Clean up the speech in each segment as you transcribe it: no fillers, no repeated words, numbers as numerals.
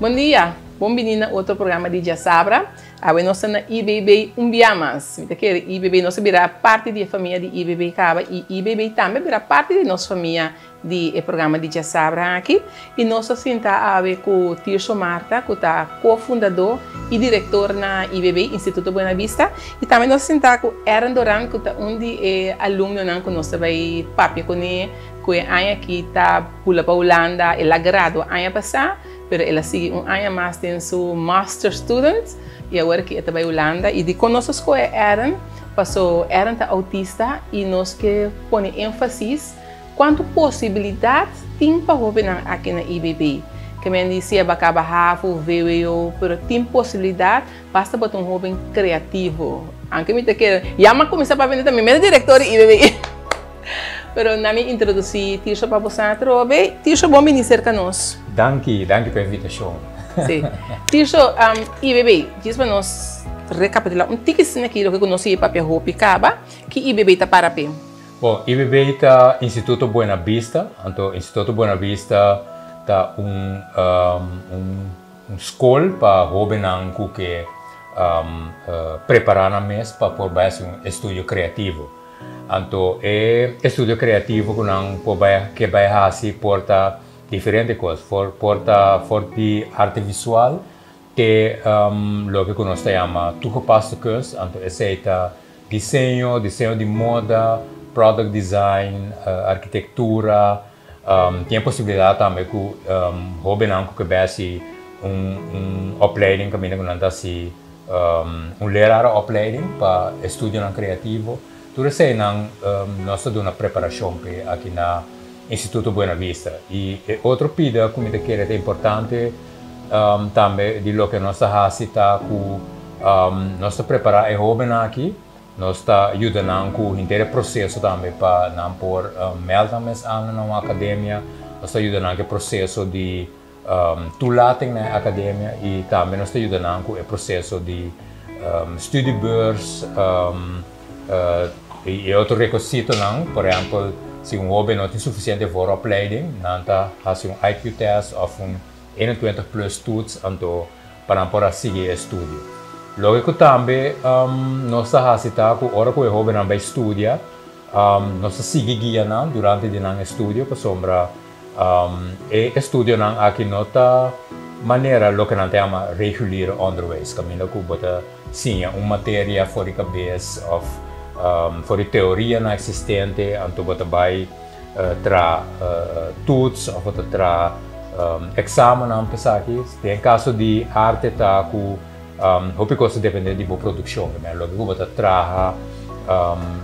Bon dia, bon bini na otro programa di Djasabra. Awe nos ta na IBB un bia mas. Mi ta kere IBB, nos a bira parti di e famia di IBB kaba i IBB tambe a bira parti di nos famia di e programa di Djasabra aki. I nos ta sinta awe ku Tirso Martha ku ta ko-fundadó i direktor na IBB, Instituto Buena Vista. I tambe nos ta sinta ku Aaron Doran ku ta un di e alumnonan ku nos ta bai papia kuné ku e aña aki ta bula pa Hulanda. El a gradua aña pasá, pero el a sigui un aña mas den su master student i awor aki e ta bai Hulanda. I dikon nos a skohe Aaron? Paso Aaron ta autista i nos ke pone énfasis Kuantu posibilidat tin pa hóbennan aki na IBB? Ke men di si a bakaba havo, vwo, pero tin posibilidat, basta bo ta un hóben kreativo. Anke mi ta kere, ya mi a kuminsá papia ta mi mes direktor di IBB. Pero na mi introdusí Tirso pa boso atrobe. Tirso, bon bini serka nos. Danki, danki pa e invitashon. Sí. Tirso, IBB, djis pa nos rekapitulá un tiki asina aki loke ku nos sigue papia hopi kaba, ki IBB ta para p'e? Bon, IBB ta Instituto Buena Vista, anto Instituto Buena Vista ta un un skol pa hóbennan ku ke prepará nan mes pa por bai hasi un estudio kreativo. Anto e estudio kreativo ku nan por bai ke bai hasi por ta diferente kos, por ta for di arte visual te loke ku nos ta yama toegepaste kunst, anto esei ta Diseño, diseño di moda, product design, arkitektura. Tin e posibilidat tambe ku hóbennan ku ke bai hasi un un opleiding kaminda ku nan ta hasi un lerarenopleiding pa estudionan kreativo. Tur eseinan nos ta duna preparashon p'e aki na Instituto Buena Vista. I e otro pida ku mi ta kere ta importante tambe di loke nos ta hasi ta ku nos ta prepará e hóbennan aki, nos ta yuda nan ku henter e proseso tambe pa nan por mèld nan mes aan na un akademia, nos ta yuda nan ku e proseso di toelating na e akademia i tambe nos ta yuda nan ku e proseso di studiebeurs i e otro rekositonan. Por ehèmpel, si un hóben no tin sufisiente vooropleiding, nan ta hasi un IQ test òf un 21 plus toets anto pa nan por a sigui e estudio. Loke ku tambe nos ta hasi ta ku ora ku e hóbennan bai studia, nos ta sigui guia nan durante di nan estudio pasobra e estudionan aki no ta manera loke nan ta yama regulier onderwijs, kaminda ku bo ta siña un materia for di kabes òf for di teorianan eksistente anto bo ta bai tra toets of bo ta tra examennan pa esaki. Den caso di arte ta cu hopi cos ta depende di bo produccion, loke cu bo ta traha,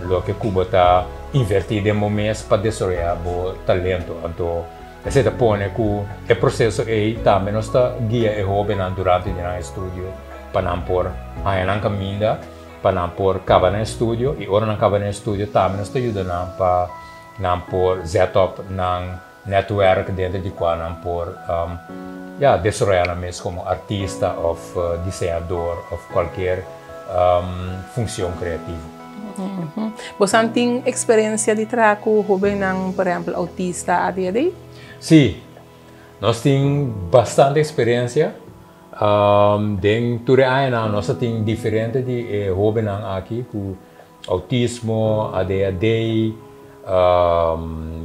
loke cu bo ta inverti den bo mes pa desaroya bo talento. Anto esey ta pone cu e proceso ey tambe nos ta guia e hobennan durante di nan estudio pa nan por haya nan caminda. Pa nan por kaba nan estudio i ora nan kaba nan estudio tambe nos ta yuda nan pa nan por zet op nan netwerk denter di kua nan por ya desaroya nan mes komo artista òf diseñador òf kualkier funcion kreativo. Bosan tin eksperensia di traha ku hóbennan por ehèmpel autista, ADHD? Sí, nos tin bastante eksperensia. Den tur e añanan nos a tin diferente di e hóbennan aki ku outismo, ADHD,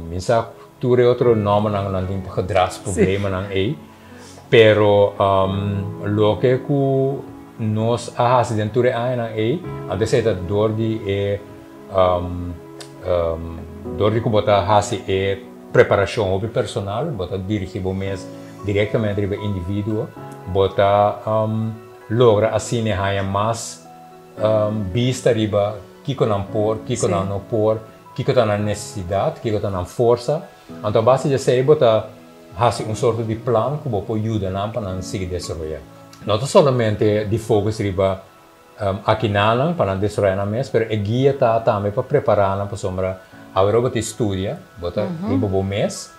mi sa tur e otro nòmbernan ku nan tin pa gedragsproblemennan ei. Pero loke ku nos a hasi den tur e añanan ei, anto esei ta dor di e dor di ku bo ta hasi e Preparashon hopi personal, bo ta dirigí bo mes direktamente riba e individuo, bo ta logra asina haña mas bista riba kiko nan por, kiko nan no por, kiko ta nan nesesidat, kiko ta nan forsa. Anto a base di esei bo ta hasi un sorto di plan ku bo por yuda nan pa nan sigui desaroyá. No ta solamente di focus riba Akinanan pa nan desaroyá nan mes, pero e guia ta tambe pa prepará nan pasobra awor bo ta studia, bo ta riba bo mes,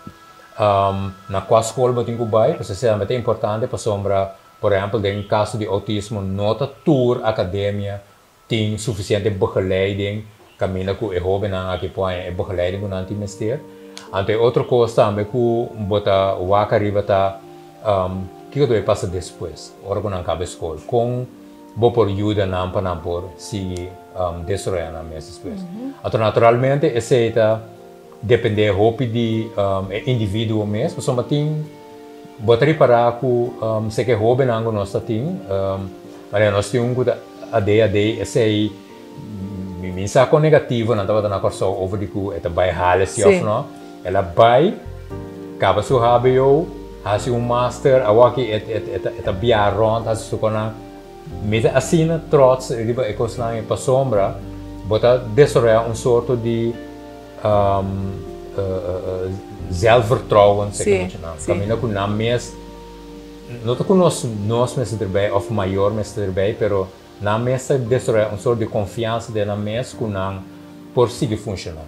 na kua skol bo tin ku bai, pasobra esei tambe ta importante pasobra por ehèmpel den kaso di outismo no ta tur akademia tin sufisiente begeleiding kaminda ku e hóbennan aki por haña e begeleiding ku nan tin mester. Anto e otro kos tambe ku bo ta wak ariba ta. Kiko ta pasa despues, ora ku nan kaba skol? Kon bo por yuda nan pa nan por sigui desaroyá nan mes despues? Anto naturalmente esei ta dependé hopi di e individuo mes, pasobra tin bo ta ripará ku seke hóbennan ku nos ta tin, manera nos tin un ku ta ADHD, esei mi mi sa kon negativo nan tabata na Kòrsou over di ku e ta bai hale si òf no. El a bai kaba su hbo, hasi un master, awor aki e ta biaha rònt hasi su konan. Mi ta asina trots riba e kosnan ei pasobra bo ta desaroyá un sorto di zelfvertrouwen, seki muchanan. Kaminda ku nan mes, no ta ku nos nos mester derbei òf mayor mester derbei, pero nan mes ta desaroyá un sorto di konfiansa den nan mes ku nan por sigui funshoná.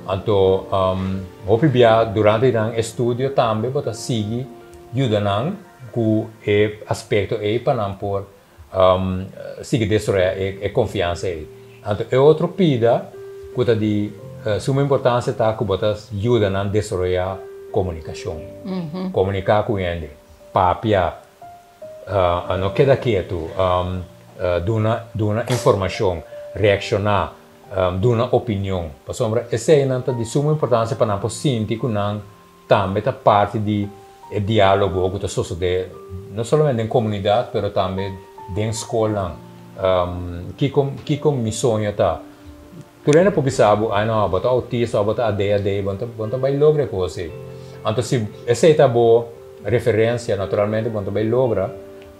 Anto hopi bia durante di nan estudio tambe bo ta sigui yuda nan ku e aspekto ei pa nan por sigui desaroyá e konfiansa ei. Anto e otro pida ku ta di suma importansia ta ku bo ta yuda nan desaroyá komunikashon. Komuniká ku hende, papia, no keda ketu, duna duna informashon, reakshoná, duna opinion. Pasobra eseinan ta di suma importansia pa nan por sinti ku nan tambe ta parti di e diálogo ku ta sosodé no solamente den komunidat pero tambe den skolnan. Kiko kiko mi soño ta? Tur hende por bisa bo, ai no, bo ta outista òf bo ta ADHD, bo no bo ta bai logra e kos ei. Anto si esei ta bo referensia, naturalmente bo no ta bai logra,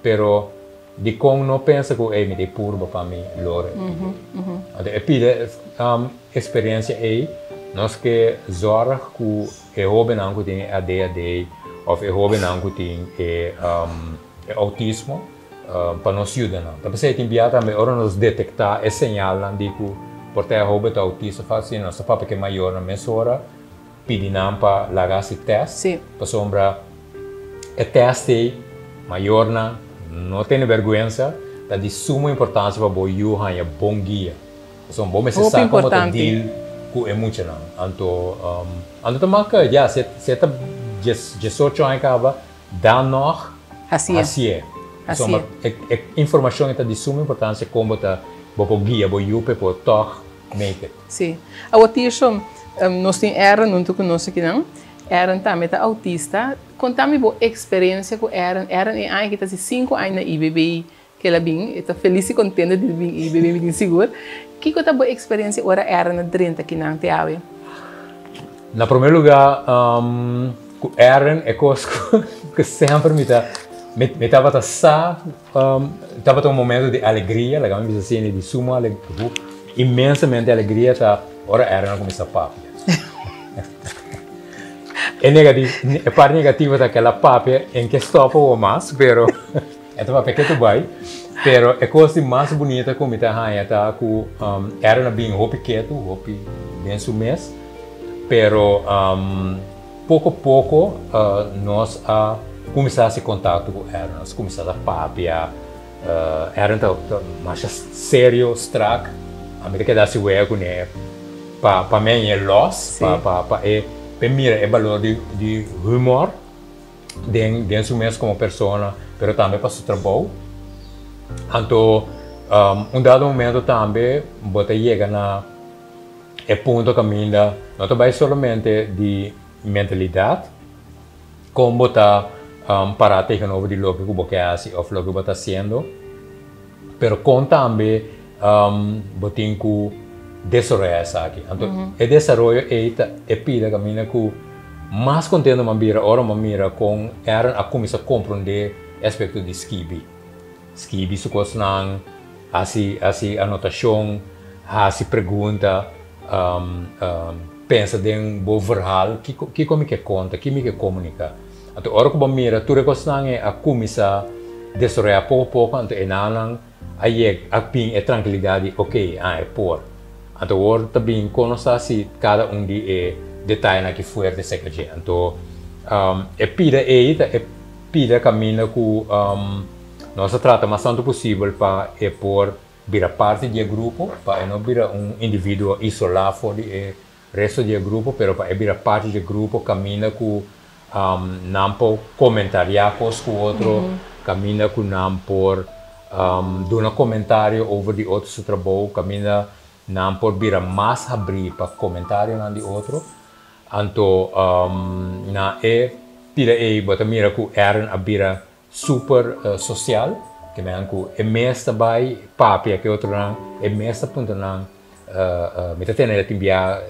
pero dikon no pensa ku ei mi ta e purba pa mi logra e pida ei? Anto e pida eksperensia ei nos ke zòrg ku e hóbennan ku tin e ADHD òf e hóbennan ku tin e outismo pa nos yuda nan. Ta p'esei tin bia tambe ora nos detektá e señalnan di ku por ta e hóben ta outista òf asina, nos ta papia ku e mayornan mesora pidi nan pa laga hasi tèst pasobra e tèst ei mayornan no tene bèrgwensa, ta di sumo importansia pa bo yu haña bon guia. Pasobra bo mester sa como ta deal cu e muchanan. Anto, anto ta maka, ya, si e ta 18 aña caba, dan nog hacié. Pasobra e informacion ta di suma importancia con bo ta, bo por guia bo yu pa e por toch make it. Sí. Awor Tirso, nos tin Aaron hunto cu nos akinan. Aaron tambe ta autista. Conta mi bo experiencia cu Aaron. Aaron e aña aki ta haci 5 aña na IBB. Kel a bin, e ta felis i kontento di bin i bebe mi tin sigur. Kiko ta bo eksperensia ora Aaron a drenta kinan te awe? Na promé lugá, ku Aaron e kos ku semper mi ta mi tabata sa, tabata un momento di alegria, laga mi bisa asina, di suma alegria, inmensamente alegria ta ora Aaron a kuminsá papia. E negativo, e parti negativo ta ku el a papia en ke stòp awor mas, pero. E ta papia ketu bai, pero e kos di mas bunita ku mi ta haña ta ku Aaron a bin hopi ketu, hopi den su mes, pero poko poko nos a kuminsá hasi kontakto ku Aaron, nos a kuminsá ta papia, Aaron ta masha serio, strak, ami ta keda hasi wega kuné pa pa mi hañ'é lòs, pa pa e mira e balor di humor. Den den su mes komo persona, pero tambe pa su trabou. Anto un dado momento tambe bo ta yega na e punto kaminda no ta bai solamente di mentalidat, kon bo ta para tegenover di loke ku bo ke hasi òf loke bo ta hasiendo, pero kon tambe bo tin ku desaroyá esaki. Anto e desaroyo ei ta e pida kaminda ku mas kontento mi a bira ora mi a mira kon Aaron a kuminsá komprondé e aspekto di skibi. Skibi su kosnan, hasi hasi anotashon, hasi pregunta, pensa den bo verhaal, kiko kiko mi ke konta, ki mi ke komuniká. Anto ora ku bo mira tur e kosnan ei a kuminsá desaroyá poko poko, anto e nannan A yeg a bin e trankilidat di ok, ah e por. Anto awor ta bin kon nos ta hasi kada un di e detayenan aki fuerte seka dje. Anto e pida ei ta e pida kaminda ku nos ta trata mas tantu posibel pa e por bira parti di e grupo, pa e no bira un individuo isolá for di e resto di e grupo, pero pa e bira parti di e grupo kaminda ku. Nan por komentariá kos ku otro, kaminda ku nan por duna komentario over di otro su trabou, kaminda nan por bira mas habrí pa komentarionan di otro. Anto na e pida ei bo ta mira ku Aaron a bira super sosial, ke men ku e mes ta bai papia ku e otronan, e mes ta puntra nan, mi ta tene tin bia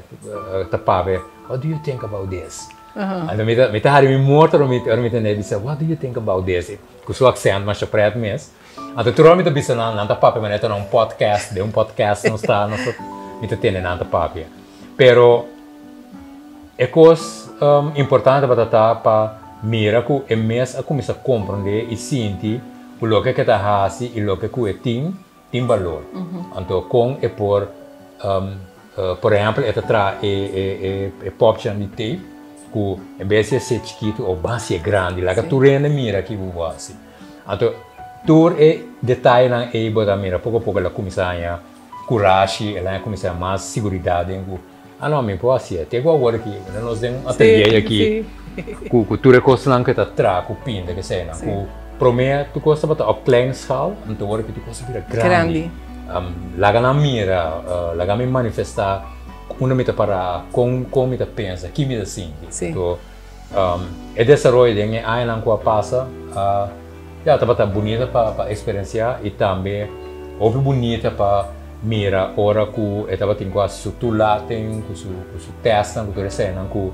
ta papia, what do you think about this? Anto mi ta mi ta hari mi morto ora mi ora mi tende e bisa what do you think about this? Ku su aksènt masha prèt mes. Anto tur ora mi ta bisa nan, nan ta papia manera ta na un podcast, den un podcast nos ta nos ta mi ta tende nan ta papia. Pero e kos importante tabata ta pa mira ku e mes a kuminsá komprondé i sinti ku loke ke ta hasi i loke ku e tin, tin balor. Anto kon e por, por ehèmpel e ta traha e pòpchinan di tape ku en bes di a ser chikitu o ban hasié grandi, laga tur hende mira ki bo bo hasi. Anto tur e detayenan ei bo ta mira poko poko el a kuminsá haña kurashi, el a kuminsá haña mas siguridat den ku, ah no, mi por hasié. Te ku awor aki, unda nos den un atelier aki ku tur e kosnan ku e ta traha, ku pinta, keseinan, ku promé tur kos tabata op klein schaal, anto awor aki tur kos a bira grandi. Laga nan mira, laga mi manifestá unda mi ta pará, kon kon mi ta pensa, ki mi ta sinti. Anto e desaroyo den e añanan ku a pasa a ya tabata bunita pa pa eksperensiá i tambe hopi bunita pa mira ora ku e tabatin ku hasi su toelating, ku su ku su tèstnan, ku tur eseinan ku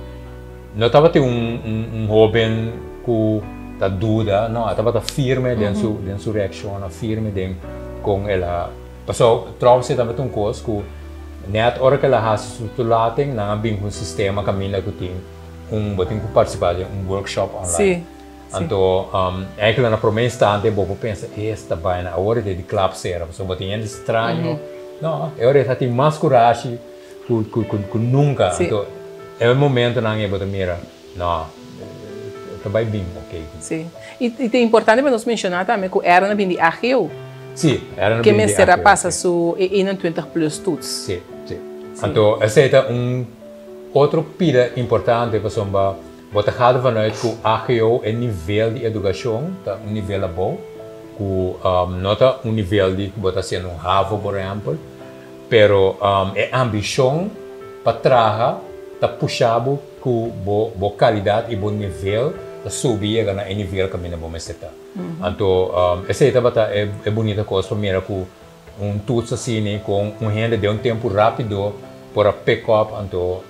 no tabatin un un un hóben ku ta duda, no, e tabata firme den su den su reakshonnan, firme den kon el a Pasobra trouwens e tabata un kos ku nèt ora ku el a hasi su toelating nan a bin ku un sistema kaminda ku tin un bo tin ku partisipá den un workshop online. Sí, sí. Anto eigenlijk na promé instante bo por pensa esta baina awor e ta di klap sera pasobra bo tin hende straño. No, e ora e ta tin mas kurashi ku ku ku nunka. Sí. Anto e momentonan ei bo ta mira no ta bai bin ok. Sí. I ta importante pa nos menshoná tambe ku Aaron a bin di AGO. Sí, Aaron a Ke bin di mester a AGO, pasa sí. su e 21 plus toets. Sí, sí. Sí. Anto esei ta un otro pida importante pasobra bo ta gaat ervan uit ku AGO e nivel di edukashon ta un nivel abou, ku no ta un nivel di ku bo ta hasiendo un havo por ehèmpel, pero e ambishon pa traha ta pusha bo ku bo bo kalidat i bo nivel ta subi yega na e nivel kaminda bo mester ta. Anto esei tabata e bunita kos pa mira ku un toets asini kon un hende den un tempu rápido por a pick up anto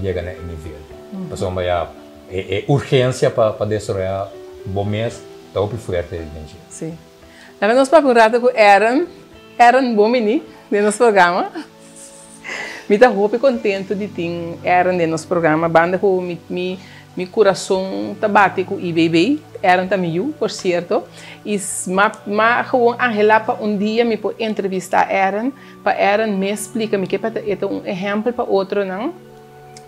yega na e nivel. Pasobra ya e urgensia pa desaroyá bo mes ta hopi fuerte den dje. Sí. Laga nos papia un rato ku Aaron. Aaron, bon bini den nos programa. Mi ta hopi kontentu di tin Aaron den nos programa. Banda ku mi mi mi kurason ta bati ku IBB. Aaron ta mi yu, por sierto. I m'a m'a gewoon anhelá pa un dia mi por entrevistá Aaron, pa Aaron mes splika mi ke pa e ta un ehèmpel pa otronan.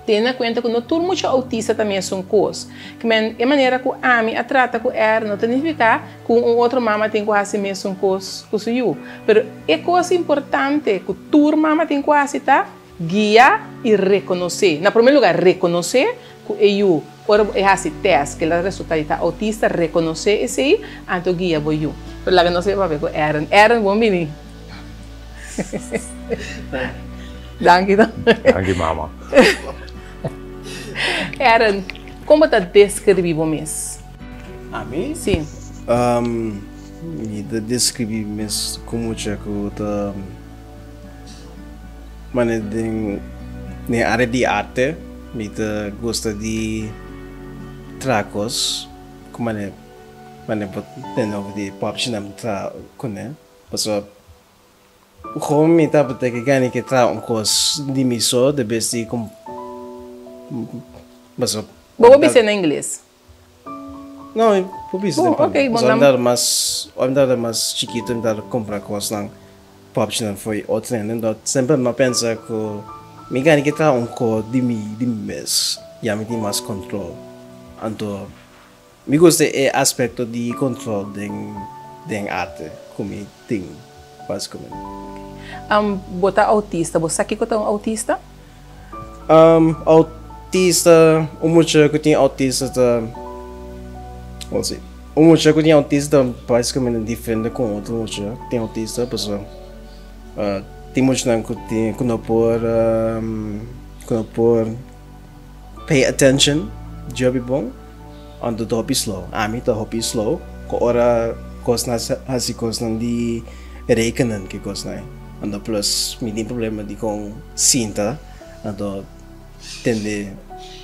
Tene na kuenta ku no tur mucha outista ta mesun kos. Ke men, e manera ku ami a trata ku Er no ta nifiká ku un otro mama tin ku hasi mesun kos ku su yu. Pero e kos importante ku tur mama tin ku hasi ta guia i rekonosé. Na promé lugá rekonosé ku e yu ora e hasi tèst ku el a resultá di ta outista, rekonosé esei, anto guia bo yu. Pero laga nos bai papia ku Aaron. Aaron, bon bini. Danki no. Danki mama. Aaron, kon bo ta deskribí bo mes? Ami? Sí. Mi ta deskribí mi mes komo mucha ku ta mane den den área di arte. Mi ta gusta di traha kos ku mane mane bo tende over di pòpchi nan traha kuné. Pasobra Gewoon mi tabata ke gana ke traha un kos di mi so de bes di ku paso. Bo por bisa na ingles? No, mi por bisa den Bon, ok, pañol. bon Pasobra mi dan. tabata mas, ora mi tabata mas chikitu mi tabata kumpra kosnan, popchinan for e otro hende, enton semper mi a pensa ku mi gana ke traha un kos di mi, di mi mes, ya mi tin mas kontrol. Anto Mi gusta e aspecto di control den den arte cu mi tin basicamente. Bo ta autista, bo sa kico ta un autista? Autista, un mucha ku tin autista ta, well si, un mucha ku tin autista ta básicamente diferente ku otro mucha ku tin autista pasobra tin muchanan ku tin ku no por ku no por pay attention djobi bon anto ta hopi slow. Ami ta hopi slow ku ora kosnan hasi kosnan di rekenen ki kosnan anto plus mi tin problema di kon sinta anto Tende,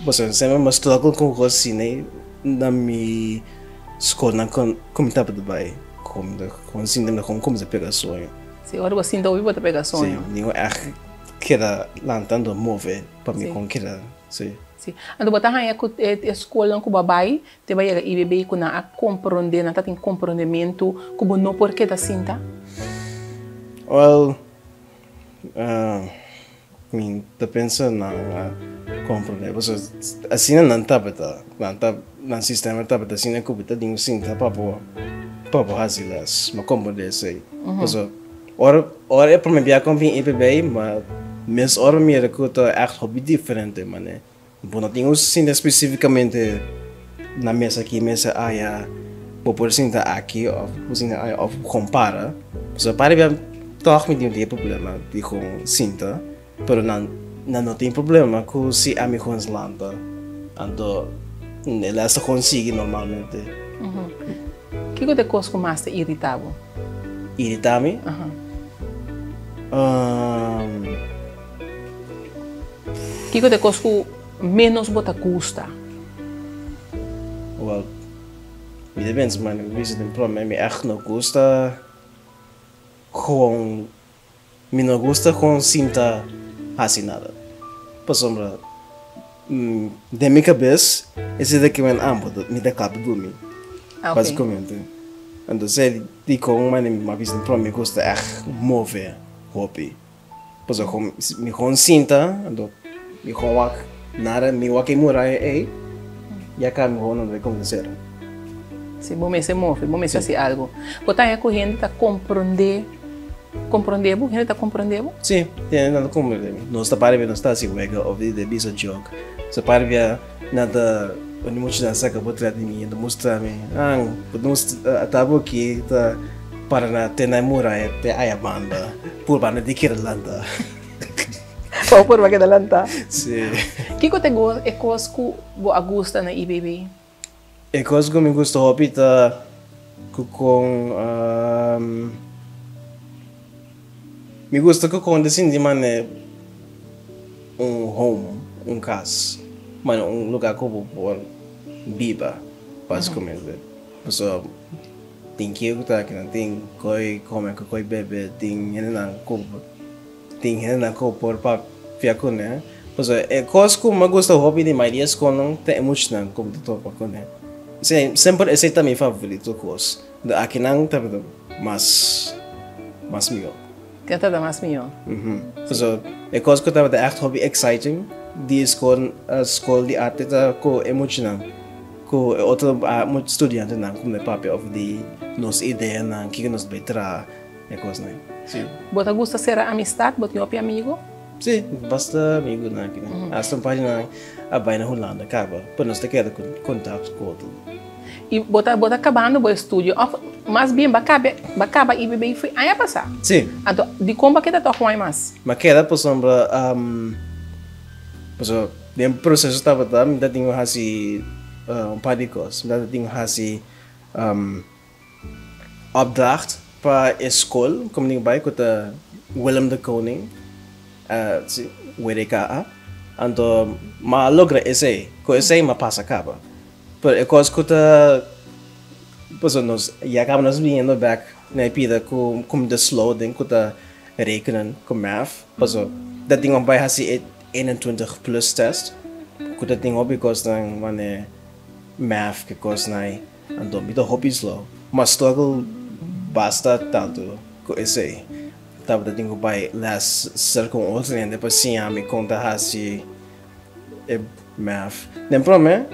pasobra semper mi a struggle ku un kos asina na mi skolnan ku mi tabata bai, ku mi ta kon sinti mi ta kon kuminsá pega soño. Si, ora bo sinta hopi bo ta pega soño. Si, mi ègt keda lanta anto move pa mi kon keda, si. Si, anto bo ta haña ku e skolnan ku bo a bai te bai yega IBB ku nan a komprondé, nan ta tin komprondementu ku bo no por keda sinta? Well, Mi ta pensa nan a comprende pasobra asina nan tabata, nan ta nan sistema tabata asina ku bo ta tin ku sinta pa bo pa bo hasi les. Mi a comprende esei. Pasobra ora ora e prome bia ku mi bin EPB ma mes ora mi mira ku ta ègt hopi diferente manera. Bo no tin un sinta spesífikamente na mesa aki, mesa aya, bo por sinta aki òf bo por sinta aya òf kon para. Pasobra para bia tòg mi tin e problema di kon sinta, pero nan nan no tin problema ku si ami kon lanta, anto e les ta kon sigui normalmente. Kiko ta e kos ku mas ta irita bo? Irita mi? Kiko ta e kos ku ménos bo ta gusta? Wel, mi ta pensa man mi bisa den prome mi ègt no gusta gewoon, mi no gusta gewoon sinta hasi nada. Pasobra den mi kabes esei ta kimen ambo mi ta kla pa durmi, basikamente. Entonces dikon man mi a bisa den prome mi gusta ègt move hopi. Pasobra kon mi kon sinta, anto mi kon wak nada, mi wak e muraya ei, ya ka mi kon no ta sera. Si, bo mester move, bo mester hasi algu. Bo ta haña ku hende ta komprondé, komprondé bo? Hende ta komprondé bo? Si, hende ta komprondé mi. Nos ta para bia nos ta hasi wega òf di bisa joke. Nos ta para bia nan ta uni muchanan saka potret di mi, nan ta mustra mi, ah, bo ta mustra, ata bo aki ta. Para na te na e muraya te aya banda purba no di keda lanta. Bo purba keda lanta? Si. Kiko ta e kos ku bo a gusta na IBB? E kos ku mi gusta hopi ta ku kon mi gusta ku kon ta sinti manera un home, un kas, manera un lugar ku bo por biba basikamente. Pasobra Tin kier ku ta akinan, tin koi kome ku koi bebe, tin hendenan ku tin hendenan ku por papia kuné. Pasobra e kos ku mi a gusta hopi di mayoria skolnan ta e muchanan ku mi ta topa kuné. Semper esei ta mi favorito kos. Akinan tabata mas mas mihó. Ke tabata mas mihó? Pasobra e kos ku tabata ègt hopi exciting di e skol skol di arte ta ku e muchanan. Ku e otro studiantenan ku mi papia over di nos ideanan, kiko nos ta bai traha, e kosnan. Si. Bo ta gusta sera amistat? Bo tin hopi amigu? Si, basta amigunan aki. Asta un par di nan a bai na Hulanda kaba, pero nos ta keda ku kontakto ku otro. I bo ta bo ta kabando bo estudio òf mas bien bo a kaba bo a kaba IBB foi aña pasá? Si. Anto dikon bo a keda tòg un aña mas? Mi a keda pasobra pasobra. Den proseso tabata mi ta tin ku hasi un par di kos. Mi tabata tin ku hasi opdracht pa e skol ku mi tin ku bai ku ta Willem de Kooning, si, WDKA. Anto mi a logra esei, ku esei mi a pasa kaba. Pero e kos ku ta, pasobra nos ya kaba nos biniendo bek na e pida ku mi ta slow den ku ta rekenen ku math, pasobra ta tin ku bai hasi e 21 plus test ku ta tin hopi kosnan manera math ke kosnan ei anto mi ta hopi slow ma struggle basta tantu ku esei tabata tin ku bai les serka un otro hende pa siña mi kon ta hasi e math den prome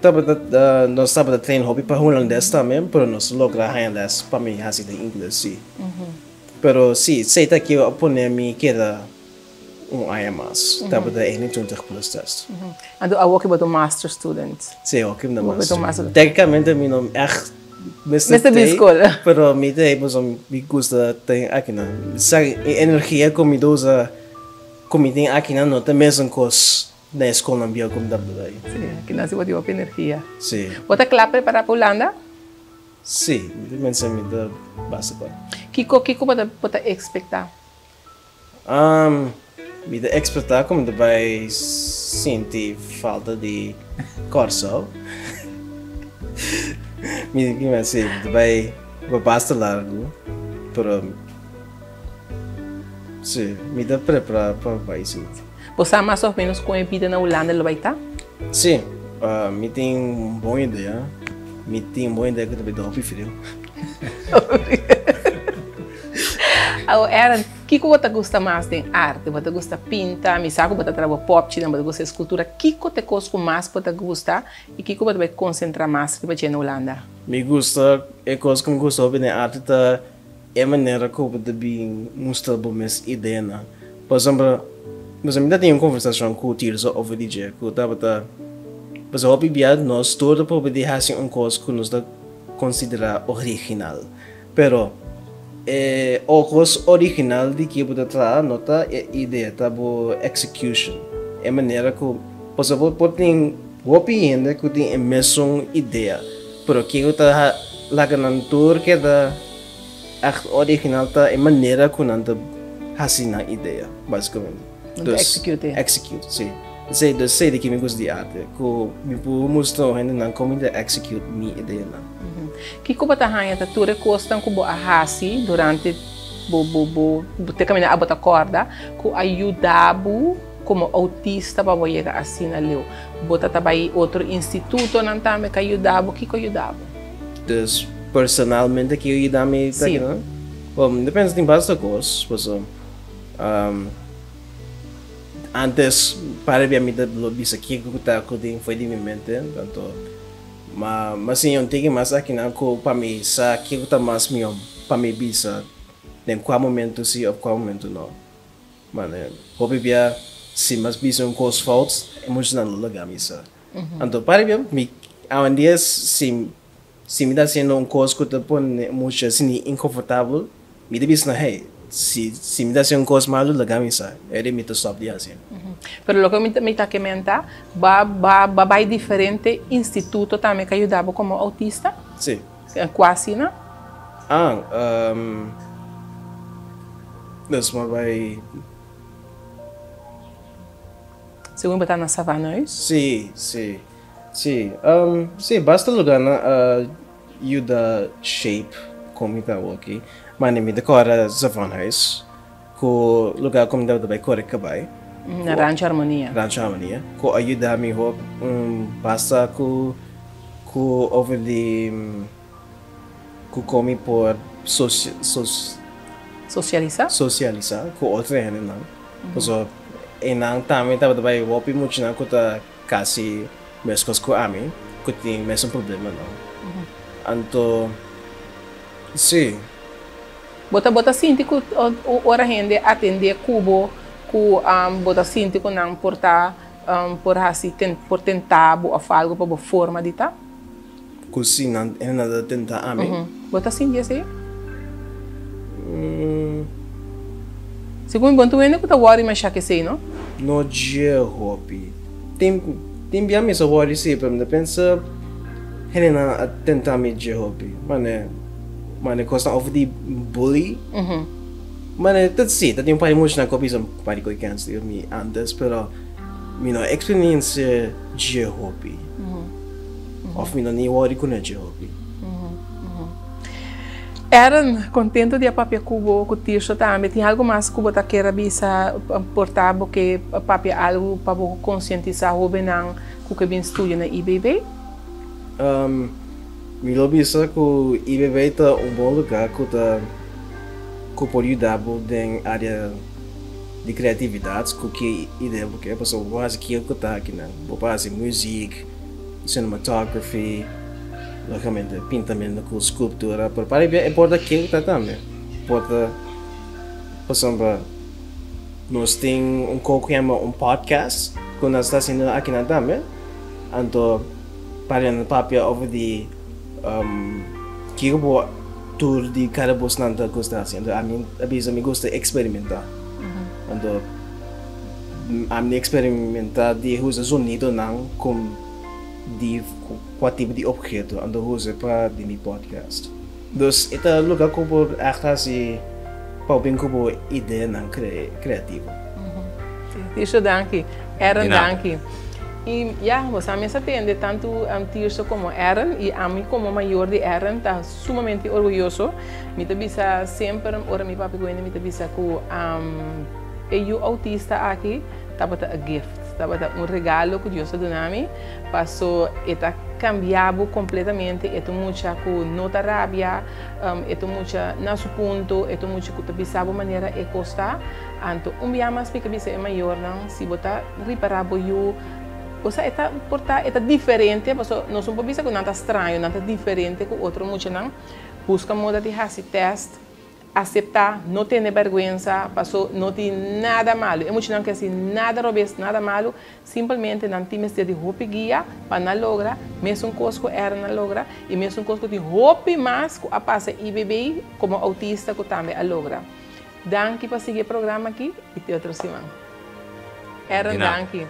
tabata nos tabata train hopi pa hulandes tambe pero nos logra haña les pa mi hasi den ingles si pero si esei ta ke a pone mi keda. Un aña mas. Tabata 21 plus test. Anto awor ke bo ta un master student? Si, awor ke mi ta master. Teknikamente mi no echt mester Mester bin skol. Pero mi ta ei pasobra mi gusta ta akinan. Sa e energia ku mi ta usa ku mi tin akinan no ta mesun kos na e skolnan bieu ku mi tabata bai. Si, akinan si bo tin hopi energia. Si. Bo ta kla prepara pa Hulanda? Si, mi ta pensa mi ta basta kla. Kiko kiko bo ta bo ta ekspektá? Mi ta ekspektá ku mi ta bai sinti falta di Kòrsou. Mi si, mi ta bai pa basta largu, pero si, mi ta prepará pa bai sinti. Bo sa mas òf ménos kon e bida na Hulanda lo bai ta? Si, mi tin un bon idea. Mi tin un bon idea ku ta bai ta hopi friu. Awor Aaron, kiko bo ta gusta mas den arte? Bo ta gusta pinta? Mi sa ku bo ta traha bo popchinan, bo ta gusta eskultura. Kiko ta e kos ku mas bo ta gusta i kiko bo ta bai konsentrá mas riba dje na Hulanda? Mi gusta, e kos ku mi gusta hopi den arte ta e manera ku bo ta bin mustra bo mes ideanan. Pasobra, pasobra mi ta tin un konversashon ku Tirso over di dje ku tabata, pasobra hopi bia nos tur ta proba di hasi un kos ku nos ta konsiderá original. Pero, e ojos original di ke bo ta traha no ta e idea, ta bo execution. E manera ku, pasobra bo por tin hopi hende ku tin e mesun idea, pero ke ku ta laga nan tur keda ègt original ta e manera ku nan ta hasi nan idea, basikamente. Nan ta execute. Execute, si. Esei, dus esei di ke mi gusta di arte, ku mi por mustra un hendenan kon mi ta execute mi ideanan. Kiko bo ta haña ta tur e kosnan ku bo a hasi durante bo bo bo te kaminda abo ta kòrda ku a yuda bo komo outista pa bo yega asina leu? Bo ta ta bai otro institutonan tambe ku a yuda bo? Kiko a yuda bo? Dus personalmente kiko a yuda mi ta kina? Bo, mi ta pensa tin basta kos, pasobra antes para bia mi ta lo bisa kiko ku ta ku tin for di mi mente, tanto Ma ma siña un tiki mas akinan ku pa mi sa kiko ta mas mihó pa mi bisa den kua momento si òf kua momento no. Mane hopi bia si mas bisa un kos fout e muchanan lo laga mi sa. Anto pari bia mi awendia si si mi ta hasiendo un kos ku ta pone mucha sinti inkonfortabel Mi ta bisa nan, hey, si, si mi ta hasi un kos malu, laga mi sa. E di mi ta stòp di hasi. Pero loke mi ta, mi ta kementa, ba, ba, ba bai diferente instituto tambe ka yuda bo komo autista? Si. Kua asina? Ah, um, dus mi a bai. Segun bo ta na Savanhuis? Si, si, si. Um, si, basta lugarnan a yuda shape kon mi ta awoki. Mane mi ta kore Zavanhuis ku lugar ku mi tabata bai kore kabai. Na Rancho Harmonia. Rancho Harmonia. Ku a yuda mi hopi basta ku ku over di ku kon mi por Sosialisá? Sosialisá ku otro hendenan. Pasobra einan tambe tabata bai hopi muchanan ku ta Casi mescos cu ami cu tin mesun problemanan. Anto si. Bo ta bo ta sinti cu ora hende atende cu bo cu bo ta sinti cu nan por ta por haci por tenta bo of algo pa bo forma di ta? Cu si nan hende ta tenta ami. Bo ta sinti esey? Segun mi bon tur hende ku ta wòri masha kesei no. No dje hopi. Tin tin bia mi sa wòri si pero mi ta pensa hendenan a tenta mi dje hopi. Mane mane kosnan over di bully. Mane ta si ta tin un par di muchanan ku a bisa un par di koe kens di mi antes pero mi no a experiencia dje hopi. Of mi no ni wòri kuné dje hopi. Aaron, contento di a papia cu bo, cu Tirso tambe. Tin algo mas cu bo ta kier a bisa? Por ta bo ke papia algo pa bo concientisa hobennan cu ke bin studia na IBB? Mi lo bisa cu IBB ta un bon lugar cu ta cu por yuda bo den area di creatividad cu ke idea bo ke, pasobra bo por haci kico cu ta akinan. Bo por haci muziek, cinematography, logicamente pintamento cu sculptura, pero para e por ta kico ta tambe, por ta pasobra. Nos tin un kos ku yama un podcast ku nos ta hasiendo akinan tambe. Anto para nan papia over di kiko bo tur di kada bosnan ta gusta hasi. Anto ami a bisa mi gusta eksperimentá. Anto ami eksperimentá di usa zonidonan ku di kua tipo di obheto anto usa pa di mi podcast. Dus e ta luga ku bo ègt hasi pa bo bin ku bo ideanan kreativo. Tirso danki. Aaron danki. I ya, bo sa mes a tende tantu Tirso komo Aaron i ami komo mayor di Aaron ta sumamente orguyoso. Mi ta bisa semper ora mi papia ku hende mi ta bisa ku e yu autista aki tabata a gift, tabata un regalo ku Dios a duna mi. Paso e ta cambia bo completamente, e ta un mucha cu no ta rabia, e ta un mucha na su punto, e ta un mucha cu ta bisa bo manera e cos ta. Anto un bia mas mi ke bisa e mayornan, si bo ta ripara bo yu, bo sa e ta por ta e ta diferente, paso nos no por bisa cu nan ta straño, nan ta diferente cu otro muchanan. Busca moda di haci test. Aseptá, no tene bèrgwensa, pasó no tin nada malu. E muchanan ke hasi nada robes, nada malu, simpelmente nan tin mester di hopi guia pa nan logra mesun kos ku Aaron a logra i mesun kos ku tin hopi mas ku a pasa IBB komo autista ku tambe a logra. Danki pa sigui e programa aki i te otro siman. Aaron, danki.